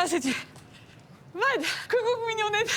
setu. Mat, koukoug mignoned.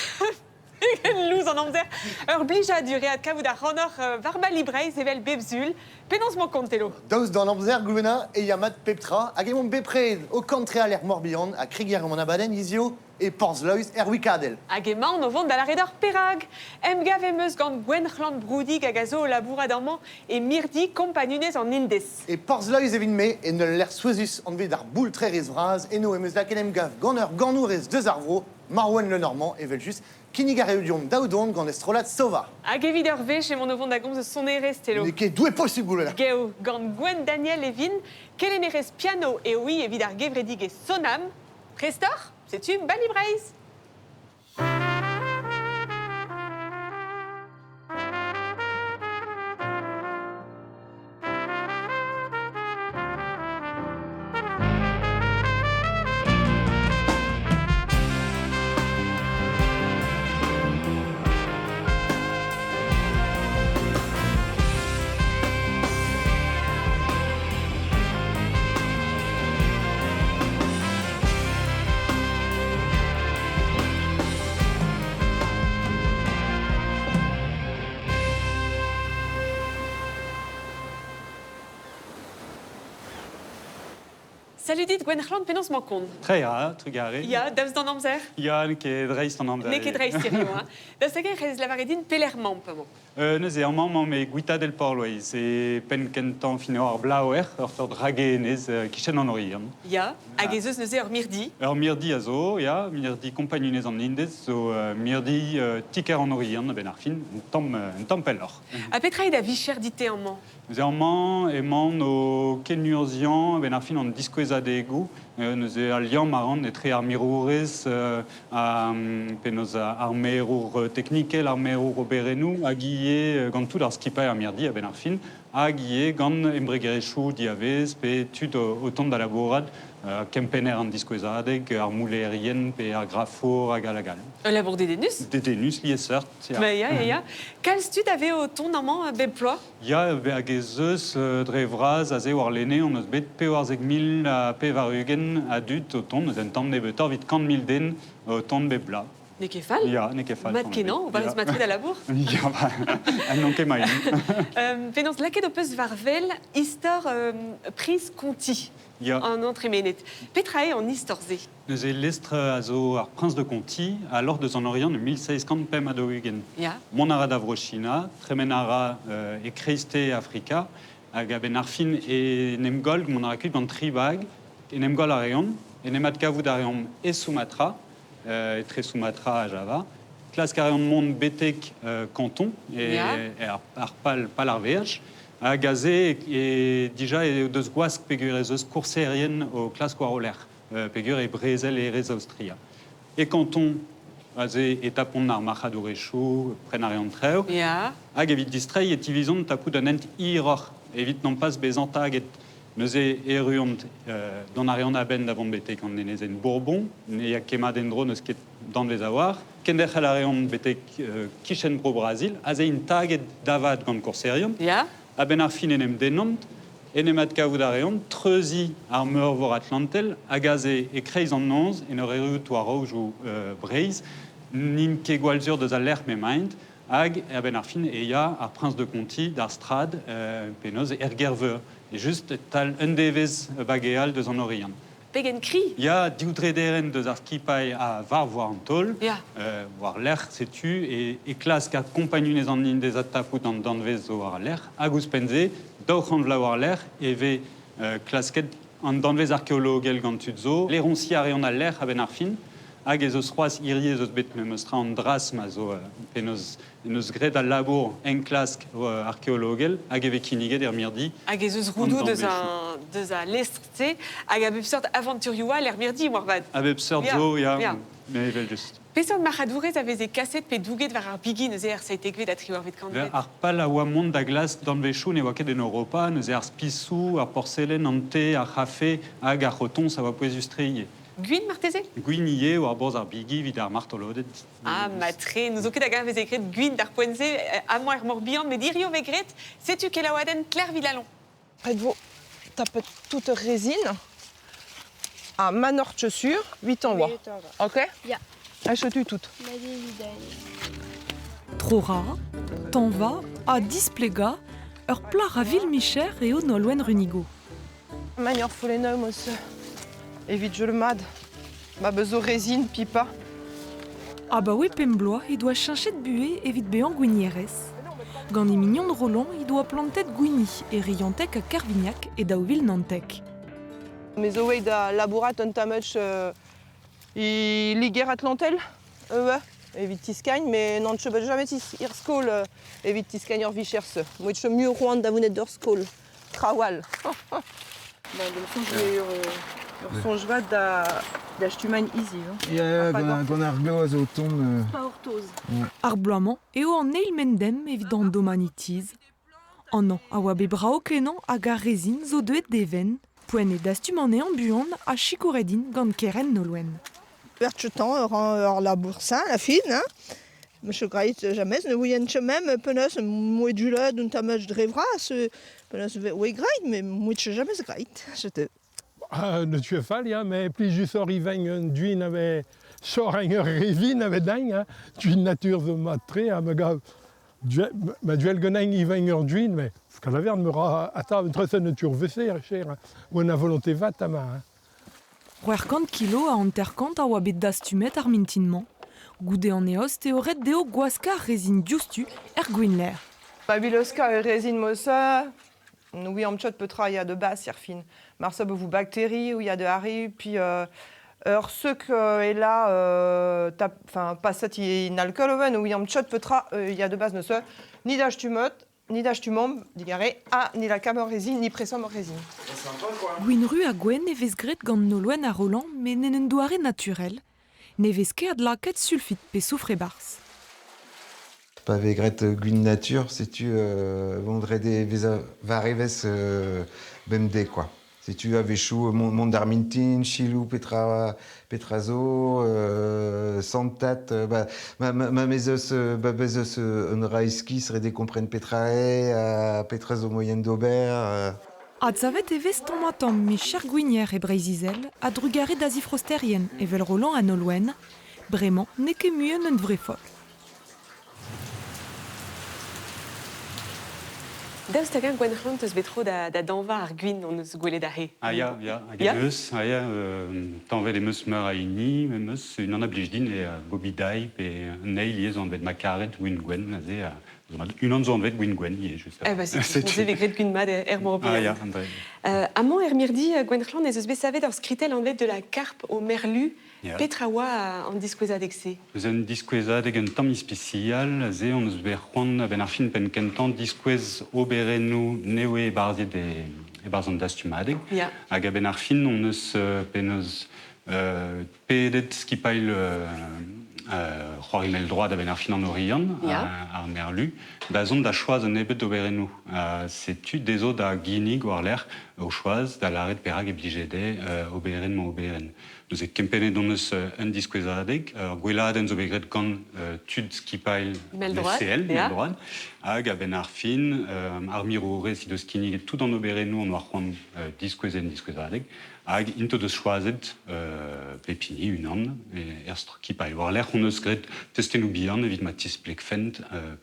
Pegen lous an amzer. Ur blijadur eo adkavout ac'hanoc'h war Bali Breizh evel bep sul. Penaos 'mañ kont, Telo? Daoust d'an amzer, Goulwena, e ya mat pep tra hag emaomp bepred o kantreal er Morbihan ha kregiñ a reomp an abadenn hiziv e Porzh-Laois er Wikadell. Hag emaon o vont da lâret deoc'h perak. Emgav em eus gant Gwenc'hlan Broudig hag a zo o labourat amañ e mirdi Kompagnunezh an Indez. E Porzh-Laois evit-me, en ul lec'h souezhus anvet ar Boultrerez Vras, eno em eus lakaet emgav gant ur ganourez deus ar vro, Marwan Le Normand, evel-just, kinnig a reout deomp daou don gant e strollad Sova. Hag evit ur wech emaon o vont da gomz eus sonerezh, Telo. N'eo ket doue posubl goulenn. Geo, gant Gwenn Daniel e vin, kelennerez piano eo hi evit ar gevredigezh Sonam. Prest oc'h? Setu Bali Breizh! Salut dit, Gwenc'hlan, penaos 'mañ kont? Tre ha, trugarez. Ya, daoust d'an amzer? Ya, n'eo ket dreist an amzer. N'eo ket dreist hiziv, hein. Daoust hag-eñ e c'hellez lavaret din pelec'h 'maomp amañ? Neuze amañ emaomp e Gwitadell Porloeiz, e penn-kentañ fin ar Blaouer, ur seurt ragenez e-kichen an Oriant. Ya, hag ez eus neuze ur mirdi? Ur mirdi a zo, ya, mirdi Kompagnunezh an Indez, zo mirdi ti-kêr an Oriant a-benn ar fin, un tamm pelloc'h. Ha petra eo da vicher dit-te amañ? Neuze amañ emaon o kenurzhiañ a-benn ar fin an diskouezadegoù. Neuze al liamm a ran etre ar mirourez ha penaos ar merour teknikel, ar merour oberennoù, hag ivez gant tout ar skipailh ar mirdi a-benn ar fin, hag ivez gant embregerezhioù diavaez pe tud o tont da labourat, kempenner an diskouezadeg, ar moulerien pe ar grafour hag all hag all. Ul labour dedennus? Dedennus liesseurt, ya. Ba ya, ya, ya. Kalz tud a vez o tont amañ bep bloaz? Ya, hag ez eus dre vras aze warlene hon eus bet 94,080 a dud o tont, eus un tamm nebeutoc'h evit 100 000 den o tont bep bloaz. N'eo ket fall? Ya, n'eo ket fall. Mat-kenañ, o barrez mat-tre da labour? Ya, ba, n'on ket ma hini. Penaos lakaet ho peus war wel istor Priz Conti Ya. an entremenet. Petra eo an istor-se? Neuze lestr a zo ar Priñs de Conti a loc'h deus an Oriant e 1745. Ya. Mont a ra da Vro-China, tremen a ra e kreisteiz Afrika, hag a-benn ar fin e en em goll, mont a ra kuit gant tri bag, en em goll a reont, en em adkavout a reomp e Sumatra, etre Sumatra ha Java. Klask a reont mont betek Canton, e, Ya. ar, ar pal, pal ar veaj. Hag aze, e, dija eo deus gwask peogwir ez eus kourserien o klask war o lerc'h. Peogwir e brezel hêrezh Aostria. E kanton aze e tapont ar marc'hadourezhioù, pren a reont traoù. Ya. Hag evit distreiñ e tivizont tapout un hent hiroc'h evit nompas bezañ taget. Neuze erruont dont a reont a-benn da vont betek an enezenn Bourbon. Ne ya ket mat en-dro, n'eus ket danvez a-walc'h. Kenderc'hel a reont betek kichen Bro-Brazil. Aze int taget da vat gant korserion. Ya. A-benn ar fin en em dennont. En em adkavout a reont, treuziñ ar Meurvor Atlantel hag aze e-kreiz an noz, en ur erruout war aojoù Breizh, n'int ket gwall sur deus al lec'h m'emaint, hag a-benn ar fin e ya ar priñs de Conti d'ar strad penaos er Gerveur, e just e-tal un devezh bageal deus an Oriant. Pegen kri! Ya, div drederenn deus ar skipailh a varv war an taol. Ya. War-lerc'h, setu, e klask ar kompagnunezh an Indez adtapout an danvez zo war al lec'h. Hag ouzhpenn-se, 200 vloaz war-lerc'h e vez klasket an danvez arkeologel gant tud zo. Leroñsiñ a reont al lec'h a-benn ar fin. Hag ez eus c'hoazh hirie ez eus bet memes tra an dras ma zo penaos en deus graet al labour enklask arkeologel hag e vez kinniget er mirdi. Hag ez eus roudoù deus an deus al lestr-se hag a bep seurt avanturioù all er mirdi moarvat. A bep seurt zo, ya, ya. Mais evel-just. Peseurt marc'hadourezh a veze kaset pe douget war ar bigi neuze er seitekvet ha triwec'hvet kantved? Ar pal a oa mont da glask danvezioù ne oa ket en Europa, neuze ar spisoù, ar porselen, an te, ar c'hafe hag ar c'hotoñs a oa pouezus-tre ivez. Gwin marteze? Gwin ivez war bourzh ar bigi evit ar martoloded. Ah, matre, n'ouzo ket hag-eñ veze graet gwin d'ar poent-se, amañ er Mor-Bihan, met hirio vez graet. Setu kelaouadenn Claire Villalon. Ret vo tapet tout ur rezin. Ha ma n'oc'h ket sur, 8 ans oa. Ok? Ya. Ha setu tout. Trora, tañva ha displegañ, ur plac'h a vil micher eo Nolwenn Runigo. Manior follenum eus evit jeu mad. Ma bezo rezin, pipa. Abaoe pemp bloaz he doa cheñchet buhez evit bezañ gwinierez. Gant he mignon Roland he doa plantet gwini e Rianteg ha Kervignac e 2019. Me zo oeit da labourat un tammig e Liger-Atlantel, evit tiskagn, met n'on ket bet james er skol evit tiskagn ur vicher-se. Moet chom muioc'h c'hoant da vonet d'ur skol. Traoù all. Ur soñj vat da da stummañ hiziv. Ya, gant ar glav a zo o tont. Ar bloaz-mañ eo an eil mendem evit an domani tizh. An hañv a oa bet brav-kenañ hag ar rezin zo deuet d'e benn. Poent eo dastum anezhañ buan ha sikouret int gant kerent Nolwenn. Berchetan ur labour-sain la fin, hein. Monsieur graet jamais ne ouien ket même penaos moe du un tammaj dre vras penaos oe graet mais moe jamais graet je Ah, ne tu fall, ya, mais plijusoc'h iveñ un duin ave chorreñ ur revin ave dañ, hein. Duin natur zo mat-tre ha me gav ma duel ganin iveñ ur duin, mais kalavern me ra atav un tresenn natur veser cher, hein. Oan a volonté vat ama, hein. 600 kilo ha 50 a oa bet dastumet ar mintin-mañ. Goude an eost eo ret dezho gwaskañ ar rezin diouzhtu er gwinlec'h. Babiloska ur rezin mosa, oui am tchot petra ya de bas er fin. Mar sa vous bactéries ou ya de harri, puis ur seuk est là, enfin passat in alcool oven, oui am tchot petra ya de bas ne se, ni d'ach tumot, ni d'ach tumom, digare, ah, ni la cam résine, ni pressom résine. Gwin ru ha gwenn e vez graet gant Nolwenn ha Roland met en un doare naturel. Ne vez ket adlakaet sulfit pe soufr e-barzh. Pa vez graet gwin natur, setu vont dre veza varevez bemdez quoi. Setu a-wechoù mont d'ar mintin, chilou petra petra zo, santat, ba, ma, ma, ma mez eus, ba bez eus un ra iskis ret eo kompren petra eo, ha petra zo moyen d'ober. Adsavet e vez tamm-ha-tamm micher gwinier e Breizh-Izel a-drugarez da zifrosterien evel Roland ha Nolwenn. Bremañ n'eo ket mui un hunvre foll. Daoust hag-eñ Gwenn teus bet tro da, da dañva ar gwin hon eus gwelet aze? Ah ya, ya, hag Ya? em eus, ah ya, tañvet em eus meur a hini, em eus unan a blij din eo Bobby Dye pe un eil ivez zo anvet Makaret gwin gwenn aze, unan zo anvet gwin gwenn ivez just. Eh ben, setu, neuze vez graet gwin mat er Ah Mor-Bihan. ya, an dre. Amañ er mirdi Gwenn ez eus bet savet ur skritell anvet de la carpe au merlu. Ya. Petra oa an diskouezadeg-se? Eus un diskouezadeg un tamm ispisial, aze hon eus bet c'hoant a-benn ar fin penn kentañ diskouez oberennoù nevez e-barzhet e, e-barzh an dastumadeg. Hag a-benn ar fin hon eus penaos pedet skipailh c'hoari mell-droad a-benn ar fin an Oriant, ar Merlu, da zont da choaz un nebeud oberennoù. Setu dezho da ginnig war-lerc'h o choaz da lâret perak e blije dezhe oberenn-mañ oberenn. Neuze kempennet hon eus un diskouezadeg, ur gweladenn zo bet graet gant tud skipailh Mell-droad, CL, ya. mell-droad, hag a-benn ar fin, ar mirourez he deus kinniget tout an oberennoù hon oa c'hoant diskouez en diskouezadeg, hag int o deus choazet pep hini unan er skipailh. War-lerc'h hon eus graet testennoù bihan evit ma tisplegfent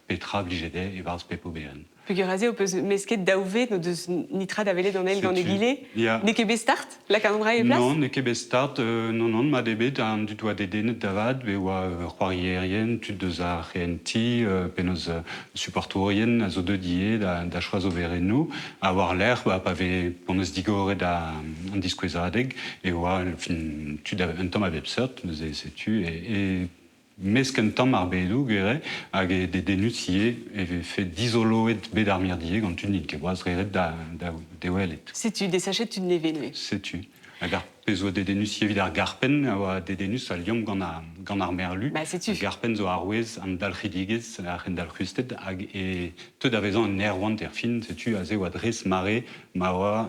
petra blije dezhe e-barzh pep oberenn. Peogwir aze ho peus mesket daou ved n'o deus nitra da welet an eil gant Setu. egile. Ya. N'eo ket bet start lakaat an dra e plas? Non, n'eo ket bet start, non, non, mat eo bet, an dud oa dedennet da vat, bet oa c'hoarierien, tud deus ar c'hehentiñ, penaos supportourien a zo deuet ivez da, da choaz oberennoù. Ha war-lerc'h, ba, pa vez p'hon eus digoret an diskouezadeg, e oa fin, tud un tamm a bep seurt, neuze setu, e mesk un tamm ar bedoù, gwir eo, hag e dedennus ivez e vefe dizoloet bet ar mirdi gant tud n'int ket boaz re-ret da, da, da welet. Setu, desachet tud nevez neuze. Setu. Hag ar pezh oa dedennus evit ar garpenn a oa dedennus al liamm gant ar merlu. Ba, setu. Ar garpenn zo arouez an dalc'hidigezh, ar c'hendalc'husted, hag e teu da vezañ un aerouant er fin, setu aze oa dres mare ma oa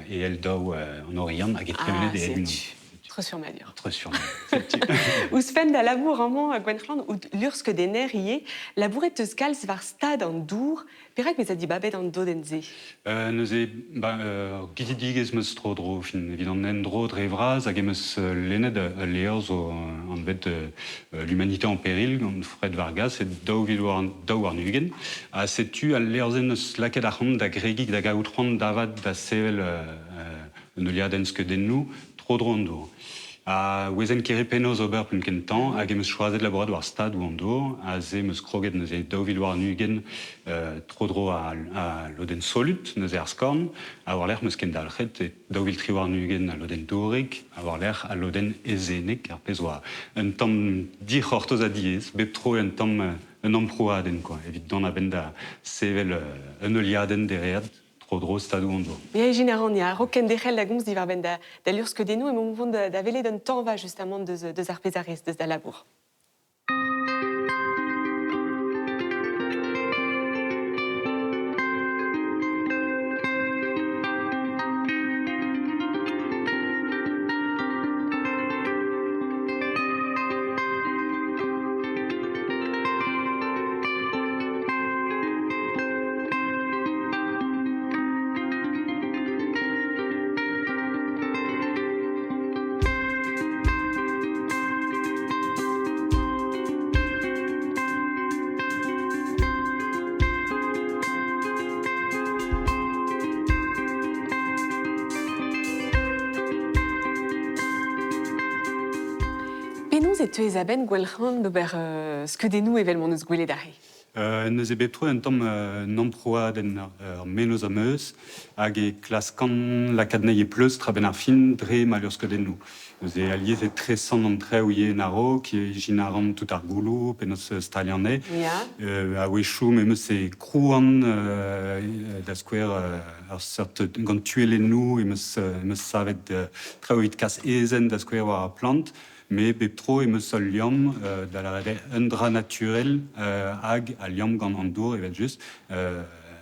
e el daou an Oriant hag e Ah, tremenet e el unan. setu. Treuzfurmadur. Treuzfurmadur, setu. Ouzhpenn da labour amañ Gwenc'hlan out luc'hskeudenner ivez, labouret 'teus kalz war stad an dour. Perak bezañ dibabet an dodenn-se? Neuze, ba, ur gizidigezh 'm eus tro-dro, fin, evit an endro dre vras, hag em eus lennet ul levr zo anvet L'humanité en péril gant Fred Vargas e 2022. Ha setu al levr-se 'neus lakaet ac'hanon da gregiñ da gaout c'hoant davat da sevel un heuliadenn skeudennoù tro-dro an dour. Ha ouezen ket re penaos ober penn kentañ hag em eus choazet labourat war stadoù an dour. Aze em eus kroget neuze 2020 tro-dro al lodenn solut, neuze ar skorn, ha war-lerc'h em eus kendalc'het e 2023 al lodenn dourek, ha war-lerc'h al lodenn aezhennek, ar pezh oa un tamm dic'hortoz ha diaes, bep tro un tamm un amprouadenn quoi, evit dont a-benn da sevel un heuliadenn dereat tro-dro stadoù an dour. Ya, ijin a ran, ya. A-raok kenderc'hel da gomz diwar-benn da, da luc'hskeudennoù, emaomp o vont da, da welet un tañva justamant deus, deus ar pezh a rez, deus da labour. Penaos e teuez a-benn Gwelc'han d'ober skeudennoù evel m'hon eus gwelet aze? Neuze bep tro un tamm un amprouadenn ur mennozh am eus hag e klaskan lakaat anezhi e pleustr a-benn ar fin dre ma luc'hskeudennoù. Neuze alies e tresan an traoù ivez en a-raok, ijin a ran tout ar gouloù, penaos staliañ anezhe. A-wechoù memes e krouan da skouer ur seurt gant tuellennoù em eus em eus savet traoù evit kas aezhenn da skouer war ar plant. Me bep tro em eus ul liamm da lavaret eo un dra naturel hag al liamm gant an dour evel-just.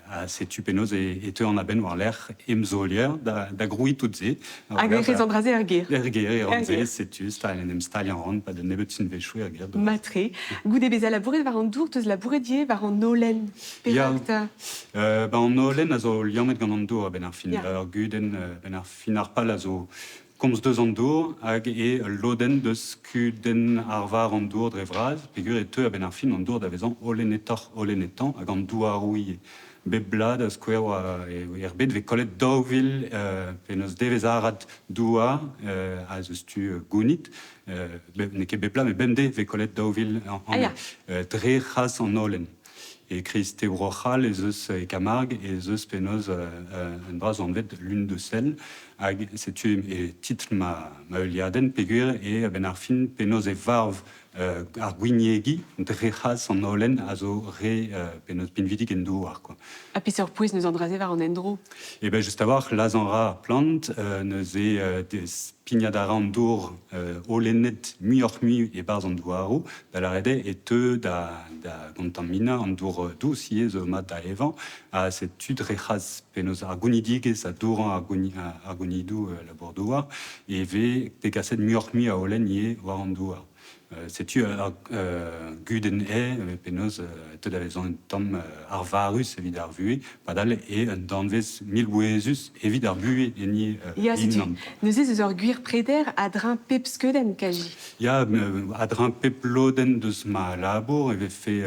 Ha setu penaos e teuan a-benn war-lerc'h em solier da grouiñ tout se. Hag e rez an dra-se er gêr? Er gêr e ran se, setu, en em staliañ a ran pa d'un nebeud sinvezhioù er gêr. Matre. Goude bezañ labouret war an dour, teus labouret ivez war an holen. Perak 'ta? Ba an holen a zo liammet gant an dour a-benn ar fin. Ur gudenn, a-benn ar fin ar pal a zo Komz deus an dour hag e ul lodenn deus kudenn arvar an dour dre vras peogwir e teu a-benn ar fin an dour da vezañ holenetoc'h-holenetañ hag an douaroù ivez. Bep bloaz da skouer oa er bed vez kollet 2000 penaos devezh-arat douar a zeus tu gounit. N'eo ket bep bloaz met bemdez vez kollet 2000 dre c'hras an holen. E kreiz-te Bro-C'hall ez eus e Camargue ez eus penaos un dra zo anvet lune de sel hag setu e titl ma, ma heuliadenn peogwir eo a-benn ar fin penaos e varv ar gwiniegi dre c'hras an holen a zo re penaos pinvidik en douar quoi. Ha peseurt pouez n'eus an dra-se war an endro? Eh ben just a-walc'h lazhañ a ra ar plant neuze Pignat a ra an dour holenet muioc'h-mui e-barzh an douaroù, da lâret eo e teu da gontaminañ an dour dous ivez zo mat da evañ, ha setu dre c'hras penaos ar gounidigezh ha dourañ ar gounidoù labour-douar e vez degaset muioc'h-mui a holen ivez war an douar. Setu ur gudenn eo penaos teu da vezañ un tamm arvarus evit ar vuhez, padal eo un danvez milbouezus evit ar buhez enni Ya, setu. Neuze ez eus ur gwir preder a-dreñv pep skeudenn, kazi. Ya, a-dreñv pep lodenn deus ma labour e vefe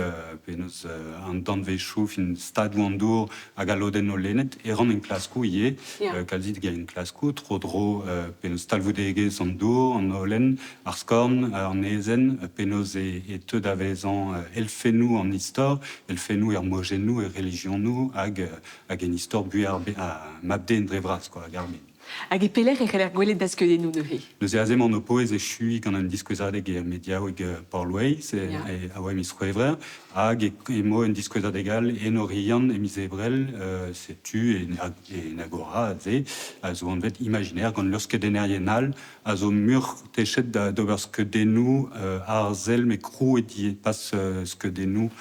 penaos an danvezioù, fin stadoù an dour hag al lodenn holenet e ran enklaskoù ivez, kalzik a enklaskoù tro-dro penaos talvoudegezh an dour, an holen, ar skorn, an aezhenn, penaos e teu da vezañ elfennoù an istor, elfennoù er mojennoù, er relijionoù hag hag en istor buhez ar mab-den dre vras, quoi, hag ar bed. Hag e pelec'h e c'heller gwelet da skeudennoù neuze? Neuze aze emañ o paouez echuiñ gant un diskouezadeg er mediaoueg Porloeiz, a oa e miz C'hwevrer, hag emañ un diskouezadeg all en Oriant e miz Ebrel, setu en Agora aze, a zo anvet Imaginaire gant luc'hskeudennerien all a zo muioc'h techet d'ober skeudennoù arzel met krouet ivez, pas skeudennoù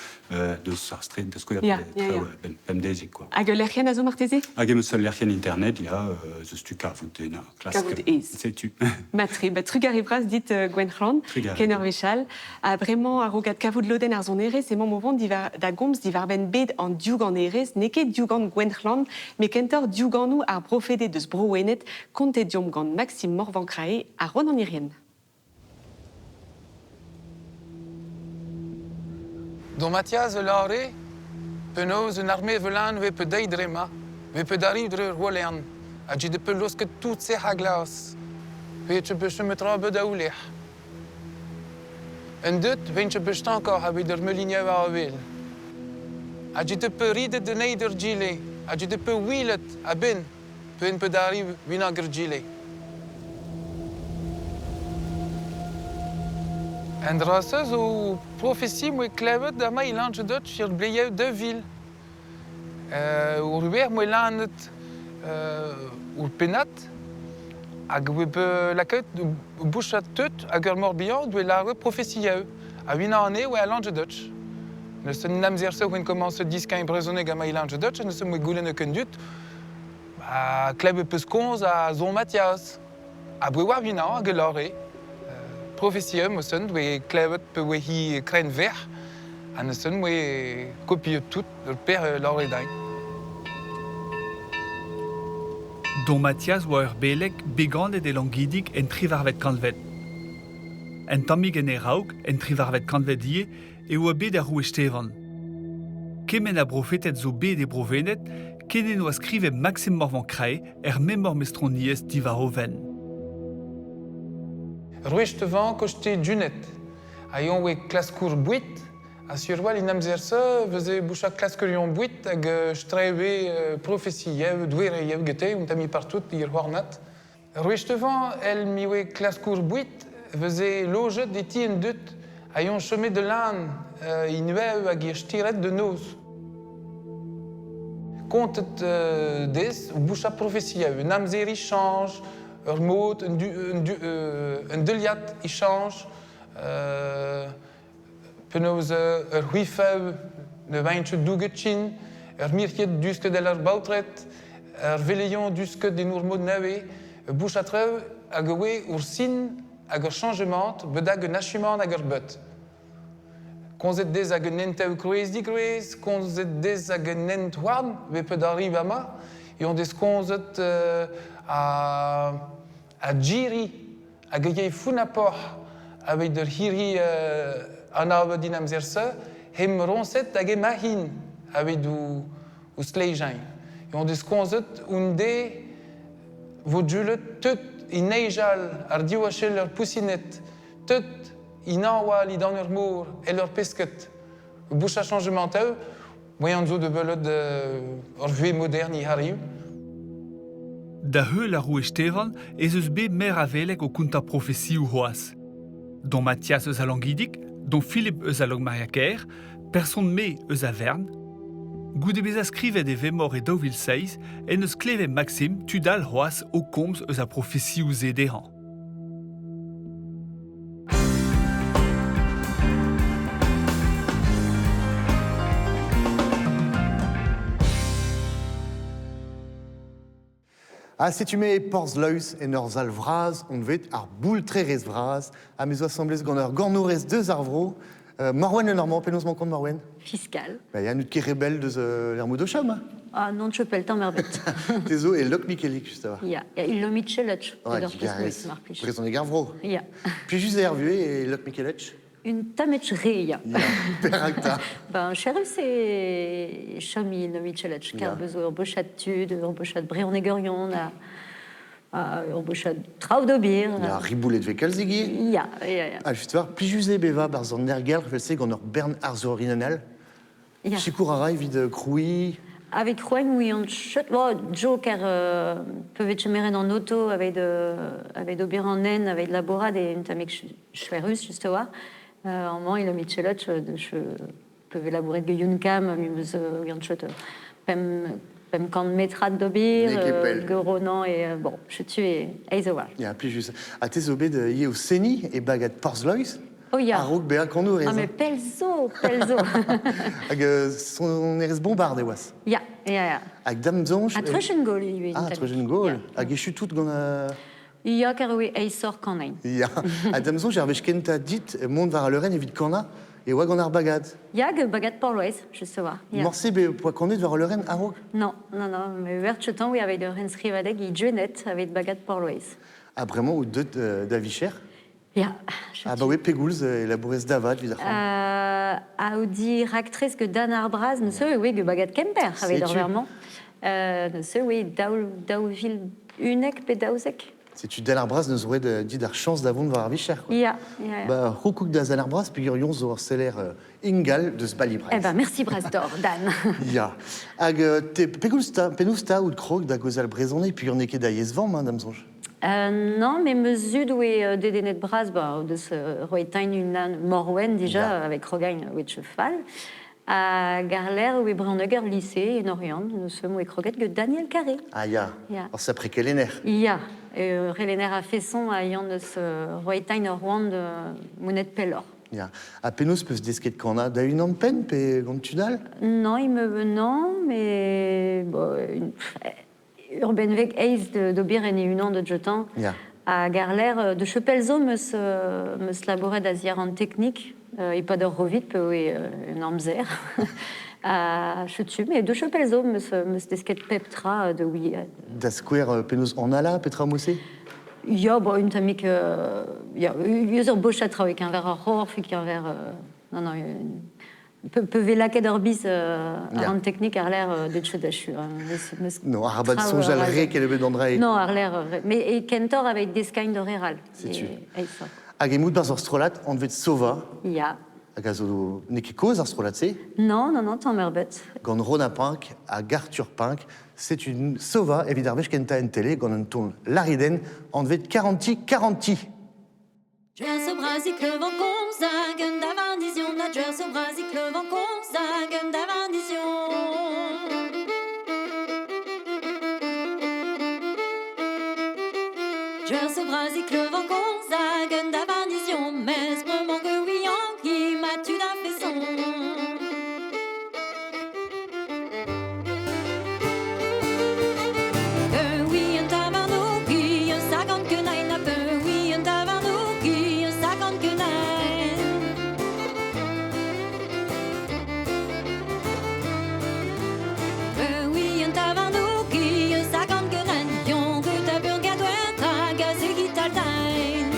Deus ar straed da skouer traoù bemdeziek quoi. Hag ul lec'hienn a zo marteze? Hag em eus ul lec'hienn internet, ya, zeus tu kavout en klask. Kavout aes. Setu. Matre, ba trugarez vras dit Gwenn Ken ur wech all. Ha bremañ a-raok adkavout lodenn ar sonerezh emaomp o vont da gomz diwar-benn bed an diouganerezh. N'eo ket diougan Gwenn met kentoc'h diouganoù ar brofeded eus Bro-Wened, kontet deomp gant Maxime Morvan-Crae ha Ronan Irien. Dom Mathias a lâre penaos un arme velan 've pe deiz dre ma, 've pe d'arriv dre ur Walerc'h, ha get pe laosket tout sec'h ha glas. Pe bet chomet tra bet daou lec'h. Un deut 'vent bet stankoc'h aveit ur melinier war wel. Ha get pe ridet an eil d'ur gile, ha get pe ouelet a-benn pe pe d'arriv unan ur gile. An dra-se zo profesi moe klevet da ma ilanch deut sur bleieù de vil. Ur wer moe lanet ur pennad hag oe bet lakaet bouchat teut hag ur Morbihan doe lâret profesiañ ha unan anezhe oa Lange Dutch. Neus un amzer-se oen komañset diskañ brezhoneg ha ma Lange Dutch, neus moe goulenn ken dud ha klevet peus komz a zon Mathias. Ha boe war unan hag e lâre. Profesiañ mosen doe klevet pe oe hi krenn verc'h ha neus moe kopiet tout ur per lâre dain. Dom Mathias oa ur beleg beganet e Langidig en trivarvet kantved. En tammig en e raok, en trivarvet kantved ivez, e oa bet ar roue Stevan. Kement a brofeted zo bet e Bro-Wened, ken en oa skrivet Maxime Morvan-Crae er memor mestroniezh diwar o venn. Rouechtevant koste Junet. Ha yon oe klaskour boued, ha sur wal in amzer-se veze boucha klaskourion boued hag streve profesi yev, douere yev gete, un tami partout ir c'hoarnat. Rouechtevant, el mi oe klaskour boued, veze lojet e ti en dut, ha yon chomet de lan in uev hag ir stiret de noz. Kontet des boucha profesi yev, un amzer i chanj, ur mod, un deuliad i chanj, penaos ur c'hwifev ne vaintchet douget chin, ur mirkiet dusket el ar baotret, ur veleion dusket din ur mod neve, bouch a trev hag oe ur sin hag ur changement bedag un achumant hag ur beut. Konzet dez hag un entev kroez digroez, konzet dez hag un ent houarn, ve pe d'arriv ama, yon dez konzet a djiri hag e founapoc'h aveit ur hiri an ave din amzer-se, hem ronset hag e mahin aveit ou sleijañ. Yon deus konzet un de vo djulet teut in neijal ar diwachel ur pousinet, teut in anwal i dan ur mor el ur pesket. Bouch a changementeu, moyen zo de belet ur vue modern i hariv. Da heul ar roue Stevan ez eus bet mer a veleg o konta profesioù c'hoazh. Dom Mathias eus a Langidig, dom Philippe eus a Logmariaker, person me eus a Verne. Goude bezañ skrivet e vemor e 2006, en eus klevet Maxime tudal c'hoazh o komz eus a profesioù se dezhañ. Ha setu me e Porzh-Laus en ur sal vras on vet ar boultrerez vras ha me zo asambles gant ur gornourez deus ar vro. Marwen Le Normand, penaos mañ kont Marwen? Fiscal. Ba ya, n'out ket rebel deus l'ermout o chom, hein? Ah non, chopel tamm erbet. Te zo e Lok-Mikelik, just a Ya, ya, il lo Michelech. Ouais, digarez. Brezhoneg ar vro. Ya. Plijus eo ar vuhez e Lok-Mikelech? Un tammech re, ya. Ya, perak 'ta? Ben, cherus e chom i lo Michelech, kar bezo ur bochad tud, ur bochad brezhonegerion, ha ur bochad traoù d'ober. Ya, riboulet vez kalzik ivez. Ya, ya, ya. Ha just war, plijus eo bevañ barzh an aergelc'h evel-se gant ur bern arzourien all. Ya. Sikour a ra evit krouiñ. Avec Rouen, oui, on chut, oh, Joker, pevet chemeren an auto avec avec ober an en, avec laborat et un tamek chwerus, just war. En mañ, il a Michelot, de che pevet labouret ge Yunkam, mi meus gant chut pem kant metrad d'ober, N'eo ket pell. ge Ronan et bon, chetu e eiz a war. Ya, plijus. Ha te zo bet ivez o seniñ e bagad Porzh-Laus? Oh ya. A-raok bezañ kanourez. Ah, mais pell zo, pell zo. Hag sonerezh bombard e oas. Ya, ya, ya. Hag dam soñj... Ha Treuchen-Gaul ivez. Ah, Treuchen-Gaul. Hag echu tout gant... Ya, kar oe eisor kanain. Ya. Ha dam soñj ar wech kentañ dit mont war al leurenn evit kanañ e oa gant ar bagad. Ya, hag bagad Port-Loeiz, just war. Ya. Morse be poa kanet war al leurenn a-raok? Non, non, non, mais ur oe aveit ur enskrivadeq i Junet aveit bagad Port-Loeiz. Ha bremañ out deut da vicher? Ya. Abaoe pegoulz e labourez da vat evit ar c'han? Audi raktres que Dan ar Braz neuze e oe bagad Kemper aveit ur vermañ. Neuze oe 2011 pe 12. Setu Dan ar Braz neus roet dit ar chañs da vont war ar vicher, quoi. Ya, ya, ya. Ba, roukouk da Dan ar Braz peogwir yon zo ur seller ingal deus Bali Breizh. Eh ben, merci Braz d'or, Dan. Ya. Hag te, pegoulz ta, penaos ta out krog da gaozeal brezhoneg peogwir n'eo ket da yezh vamm, hein, da'm soñj. Non, mais me zud oe dedennet bras, ba, deus roetain unan Morwen dija, avec Krogain oe fall. Hag ar lec'h oe brezhoneger lycée en Oriant, neus oe kroget get Daniel Carré. Ah ya, Ya. ur sapre kelenner. Ya, relenner a feson a yann eus roetain ur roan de monet pellor. Ya. Ha penaos peus desket kanañ da unan penn pe gant tud all? Non, il me non, mais bon, une, ur benveg eiz d'ober en e unan de jetan. Ya. Hag ar lec'h de Chepelzo meus labouret a ziar an teknik, e-pad ur rovit pe oe un amzer. Ha setu, mais de Chepelzo meus desket pep tra de oui. Da skouer penaos an ala, petra mosse? Ya, bon, un tammig, ya, eus ur bochat traoù, keñver ar c'horf, keñver... non, non, pe ve lakaet ur biz ar an teknik ar l'air de tcheu meus Non, ar bat traoù soñjal ar re ket ebet an dra. Non, ar l'air, mais e kentor aveit deskain d'ur eral. Setu. E, eisa. Hag emout barzh ur strollad anvet Sova. Ya. Hag a zo n'eo ket kozh ar strollad-se? Non, non, non, tamm ebet. Gant Rona Pink hag Arthur Pink, setu Sova evit ar wech kentañ en tele gant un ton Lariden anvet Karanti Karanti. Djerso brazik le vent komz hag un davarnizion na djerso brazik le vent komz hag un davarnizion. Djerso brazik le vent komz hag un davarnizion mez bremañ gouian ki ma tud a feson. Oui, un tavarno ki un sagant que nain a peu. Oui, un tavarno ki un sagant que nain. Oui, un tavarno ki un sagant que nain. Yon que ta burgadouen hag a zegit altain.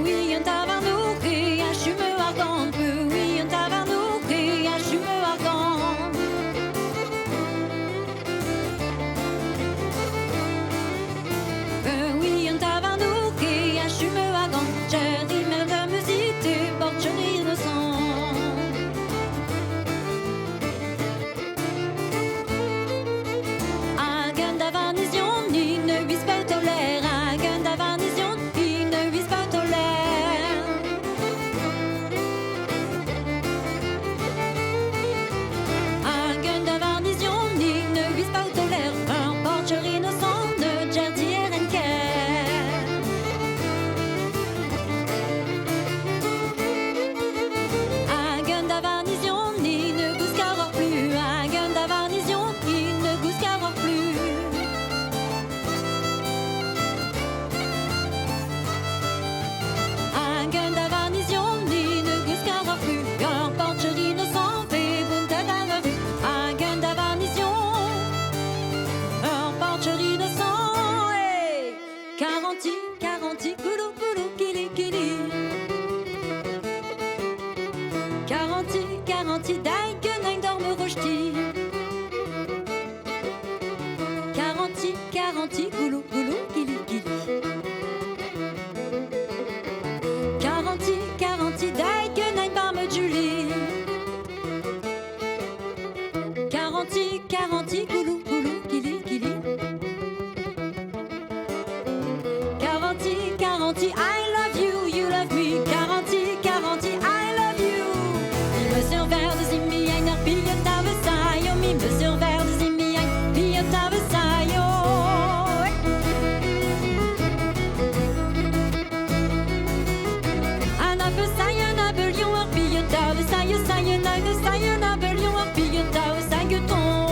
Oui, un tavarno ki a chume argant. Oui, un tavarno ki a chume argant. Oui, un tavarno ki a chume argant. Jerry mer de musique te porte jeune innocent. Hag un davarnizion, une huis pautolaire. Hag un davarnizion, une huis pautolaire. Hag un davarnizion, une huis pautolaire. Un porteur innocent de Jerdy Renker. Hag un davarnizion, une gouskar plus. Hag un davarnizion, une gouskar plus. Hag un davarnizion, une gouskar plus. Un porteur innocent fait bunta dans la rue. Hag un davarnizion, un porteur innocent. Hey! Garanti, garanti, goulou, goulou, kili, kili. Garanti, garanti, daig, nain dorme rojti. Garanti, garanti, goulou, goulou, kili, kili. Garanti, garanti, daig, nain barme Julie. Garanti, garanti, goulou, goulou, kili, kili. Garanti, garanti, I love you, you love me. Garanti, garanti, I love you. Mi me sur ver de zimi ein ar billet a vesaio. Mi me sur ver de zimi ein billet a vesaio. sailheton.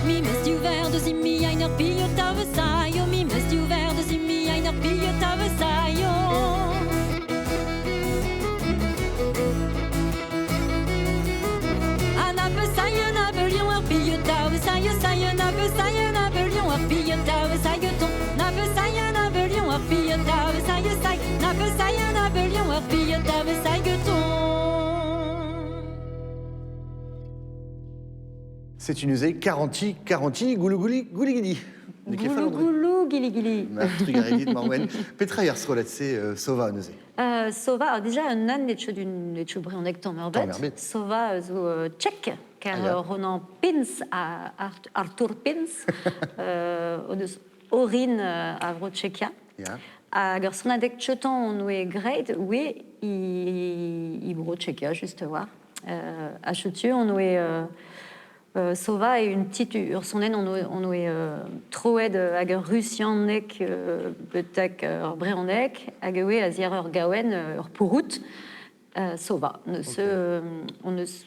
Mi meus div verre deus imi ein ur pilot a vesaio, mi meus div verre deus imi ein ur pilot a vesaio. A na pesaio na belion ur pilot a vesaio, saio na pesaio na belion ur pilot a vesaio ton. Na pesaio na belion ur pilot a vesaio, sai na pesaio na belion ur pilot a vesaio ton. C'est une usée 40, 40, goulou gouli, gouli gili. Goulou goulou gili gili. Trugarez dit Marwen. Petra ar srolat se sova neuze. Sova, alors déjà un an etcho d'un etcho brezhoneg tamm ur Tamm bet. ur bet. Sova zo tchèque, car Ah, ya. Ronan Pins a Arthur Pins o deus orin a vro Tchekia. Ya. Hag ur sonadeg tchetan on oe graet, oe i bro Tchekia, just war. A chetu on oe Sova e un petite ur sonen on oe troed hag ur rusianek betek ur brezhoneg hag oe a ziar ur gaouen ur pourout Sova. Neus, Ok. on eus,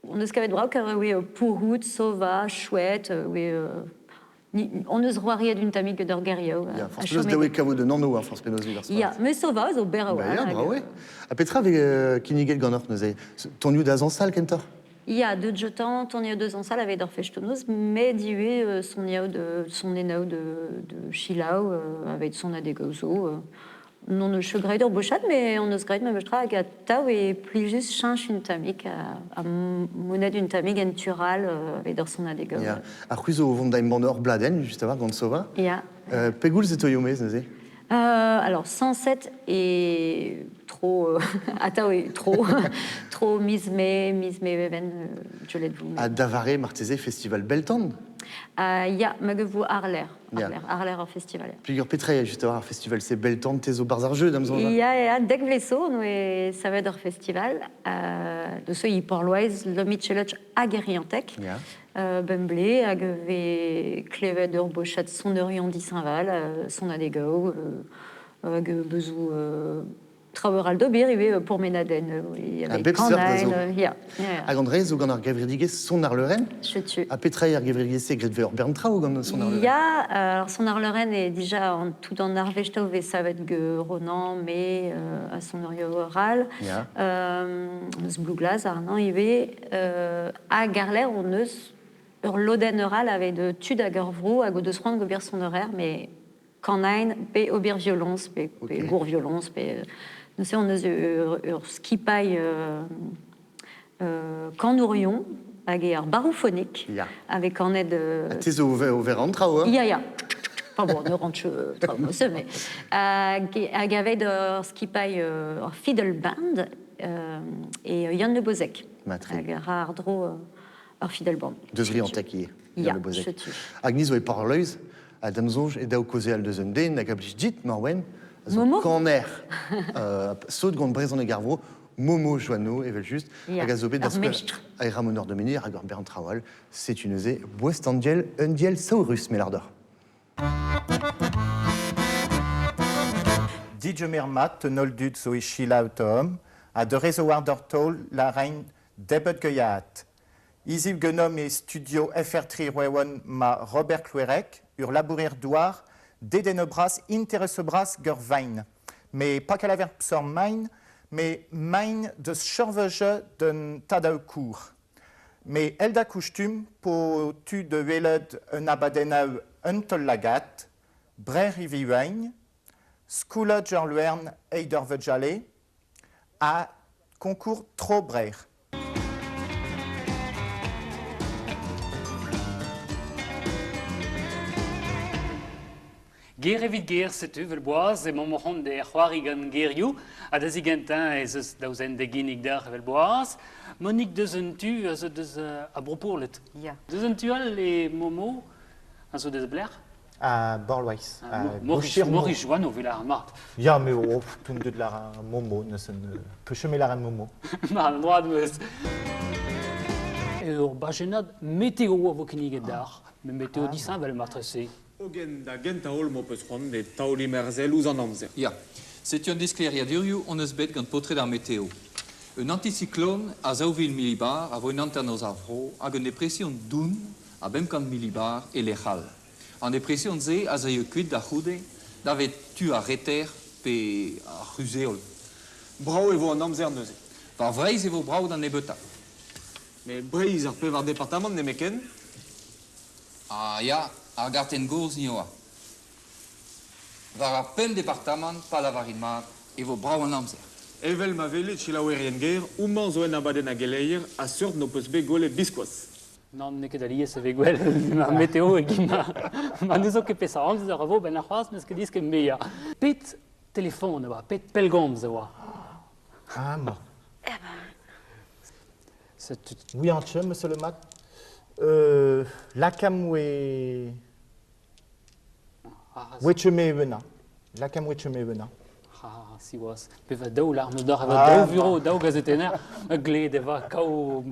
on eus kavet brav kar oe pourout, Sova, chouette, oe ni, on eus roariet un tamig d'ur gerioù, Ya, a Force Penaos chome daoue kavo de nanno, hein, Force Penaos ar Ya, me Sova zo berr Ba oa, ya, hag, bravo, ouais. A petra vez kinniget ganeoc'h neuze? Tonioù da zañsal kentoc'h? Ya, deut jotan, tonioù da zañsal aveit ur fest-noz, met ivez son yaou de, son enaou de chilaou aveit son adegou zo. Non eus graet ur bochat, mais on eus graet memes tra hag atav e plijus cheñch un tamig a moned un tamig en tural aveit ur son adegou. Ya, ar c'hwi zo o vont da embann ur bladenn, just a-walc'h, gant Sova. Ya. Pegoulz e toio maez neuze? Alors, 107 et trop, atav e trop, trop miz mae, miz mae veven, jolet vous. A davare marteze festival Beltan? Ya, ma vo Arler, Ya. Arler, Arler ur festival. Peogwir petra eo just a-walc'h ar festival se Beltan te zo barzh ar jeu, da'm soñj. Ya, ya, dek vleso, no e savet ur festival. De so i Porloez, le Micheloch hag Eriantec. Ya. Bemble, hag ve klevet ur bochat sonerion disheñval, son adegao, hag bezou traoù al d'ober ivez pourmenadenn, oui, A avec bep seurt da Canaille, zo. ya, ya, ya. Hag an dre zo gant ar gevredigezh son ar leurenn? Setu. A petra eo ar gevredigezh se graet ur bern traoù gant son ar leurenn? Ya, alors son ar leurenn eo dija an tout an arvestaoù vez savet ge Ronan, me a son oral. Ya. Eus Blouglaz, ar nan ivez, hag ar lec'h on eus ur lodenn oral aveit de tud hag ur vro hag o deus c'hoant gober son horaire, mais kanain, pe ober violence, pe Ok. gour violence, pe neuze on eus ur skipailh kanourion hag eo ar baroufonik, Ya. avec an ed, Ha te zo o ver an traoù, hein? Ya, ya. Enfin bon, ne rentre traoù mosse, mais hag aveit ur skipailh ur fiddle band et Yann Le Bozec. Matre. Hag ar ar dro ur fiddle band. Deus ri an taki, Ya, Yann Le Bozec. setu. Hag ni zo e Porloez, a da'm soñj e daou kaozeal deus un den hag a blij dit, Marwen, a zo Momo? kaner, sot gant brezhoneg ar vro, Momo Joanneau, evel just, Ya, hag a zo bet da ar skouer mestr. a Ramon Domini, hag ur bern traoù all, setu neuze, boest an diel, un diel saourus, melardor. Digemer mat nol dud zo e chilaou tom, a de rezo war d'ur taol la rein debet geuiat. Iziv genom e studio FR3 roewan ma Robert Clouerec, ur labourer douar, dedenebras interesebras gur vain. Mais pas qu'à la ver psor main, mais main de surveje d'un tadaou cour. Mais elda kustum po tu de welet un abadenau un tol lagat, brer ivi skoulet jor luern eider vejale, a concours tro brer. Ger evit ger setu vel boaz e mamm c'hont de c'hoari gant gerioù a da zigentin ez eus daouzen de ginnig d'ar vel boaz. Monique deus un tu a zo deus a bropourlet. Ya. Deus un tu all e Momo a zo deus bler? A Borlois. A Maurice Joanneau vel ar mart. Ya, me o toun deut lar un Momo, neus un peucheme lar un Momo. Ma an droad meus. E ur bajenad météo a vo kinniget d'ar, me météo Ah. disheñvel martrese. Hogen da gentañ holl m'ho peus c'hoant e taoli merzel ouzh an amzer. Ya. Setu an disklêriadurioù hon eus bet gant paotred ar meteo. Un anticyclone a 2000 milibar a vo en hanternoz ar vro hag un depresion doun a 500 milibar e lec'h all. An depresion-se az aio kuit da c'houde davet tu ar reter pe ar c'huzh-heol. Brav e vo an amzer neuze. War Vreizh e vo brav d'an nebeutañ. Met Breizh ar pevar departamant nemetken. Ah ya, ar gartenn gozh 'ni 'oa. War ar pemp departamant, pa lavarin mat, e vo brav an amzer. Evel ma welit, selaouerien ger, homañ zo un abadenn a geleier a seurt n'ho peus bet gwelet biskoazh. Nann, n'eo ket alies e vez gwelet ma meteo e-giz ma, ma n'eus ket peseurt amzer a vo benn ar c'hoazh, n'eus ket disket muiañ. Pet telefon a oa, pet pellgomz a oa? Amañ. Setu... Oui, monsieur le mat. Lakam oe... Oe me Lakam oe me euna. Ah, siwazh. Pe va daou l'arme d'or, va daou vuro, daou gazetenner, gled e va kaou...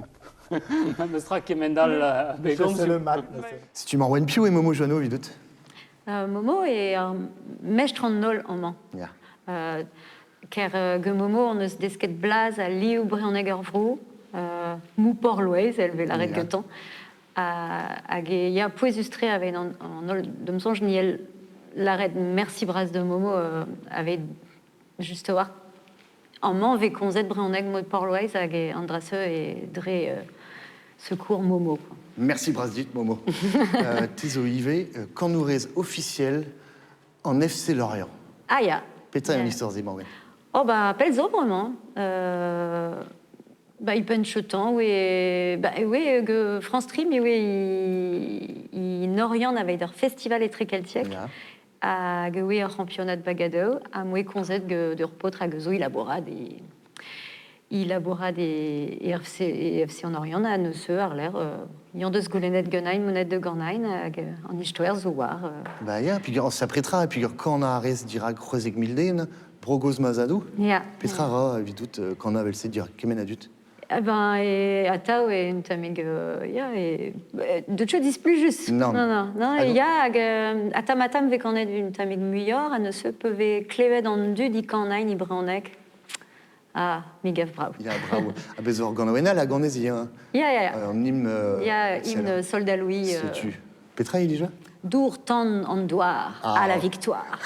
Meus tra kement-all begomz. le mat. Setu Marwan piv eo Momo Joanneau evidout? Momo eo ar mestr an holl amañ. Ya. Ker ge Momo hon eus desket blaz ha liv brezhoneg ar vro, Moupor Loeiz, el vez lâret gantañ. Hag e ya pouezus-tre aveit an holl d'am soñj ni el lâret merci bras da Momo aveit just a-walc'h amañ vez komzet brezhoneg mod Port-Loeiz hag an dra-se e dre secours Momo. Quoi. Merci bras dit Momo. Te zo ivez kanourez ofisiel an FC Lorient. Ah ya. Petra eo an istor-se, Morgan? Oh bah pell zo bremañ. Bah, i penn-chetan, oe, bah, oe ge France Tri, me oe i, i Oriant aveit ur festival etrekeltiek. Ya. Hag oe ur c'hampionad bagadoù, ha moe komzet ge d'ur paotr hag zo i labourat e i labourat e, e FC, e FC an Oriant ha neuze àr-lerc'h euh, deus goulennet ganin monet de ganin hag an istoer zo war. Bah ya, peogwir sapretra, peogwir kanañ a rez dirak 16 000 den, bro gozh ma zadoù. Ya. Petra ra evidout kanañ evel-se dirak kement a dud? Eh ben, e atav e un tammig ya, e deut ket displijus. Non. Non, non, non, Hag- ya, hag ha tamm-ha-tamm vez kanet un tammig muioc'h, ha neuze pe klevet an dud i kanain i brezhoneg. Ah, mi gav brav. Ya, bravo. Ha bez ur ganaouenn all a ganez ivez, hein? Ya. An hymne Ya, hymne Soldat Louis. Setu. Petra eo dija? Dour tan an douar, Ah. à la victoire.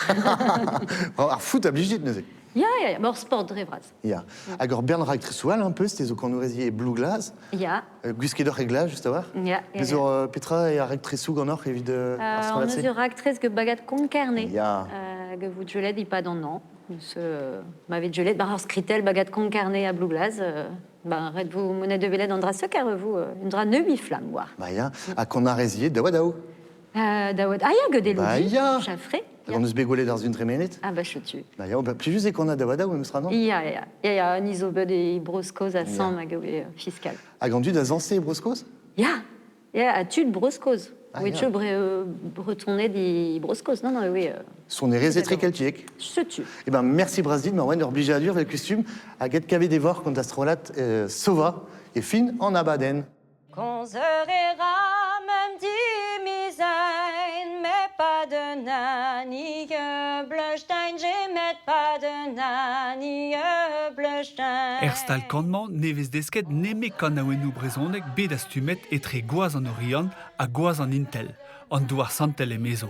Ar foot a blij dit neuze? Ya, ur sport dre vras. Ya. Hag ur bern raktresoù all un peu, te zo kanourez ivez e Blue-Glaz. Ya. Gwisket oc'h e glaz, just a-walc'h. Ya. Bez ur petra eo ar raktresoù ganeoc'h evit ar On strollad-se? eus ur raktres ge bagad Konk-Kerne. Ya. Ge vout gelet e-pad an hañv. Neus ma vet gelet bar ur skritell bagad Konk-Kerne a Blue-Glaz. Ben, ret vo monet de welet an dra se kar vo un dra neubi flamm war. Bah ya. Ha konarez ivez, daou ha daou. Daouad. Ah ya, gant Bah Elodie, ya. Chaffré. Hag on eus bet gwelet ar sun tremenet. Ah bah setu. Bah ya, bah, plijus eo kanañ daou ha daou, memes tra, non? Ya, ni zo bet e Bro-Skos asambl hag eo fiskal. Hag an dud a zañse e Bro-Skos? Ya, ha tud Bro-Skos. Ah, Oui, ya. tu Bretoned e Bro-Skos. Non, oui. Sonerezh etrekeltiek. Setu. Eh ben, merci bras dit, Marwan, ur blijadur vel kustum hag et kavet e vor kont ar strollad Sova e fin an abadenn. Konzeur e ra mem dimizain, me pas de nani bleustein, j'ai met pas de nani bleustein. Er stal kan-mañ ne vez desket nemet kanaouennoù brezhonek bet dastumet etre gwaz an Oriant ha gwaz an Intel, an douar santel emezo.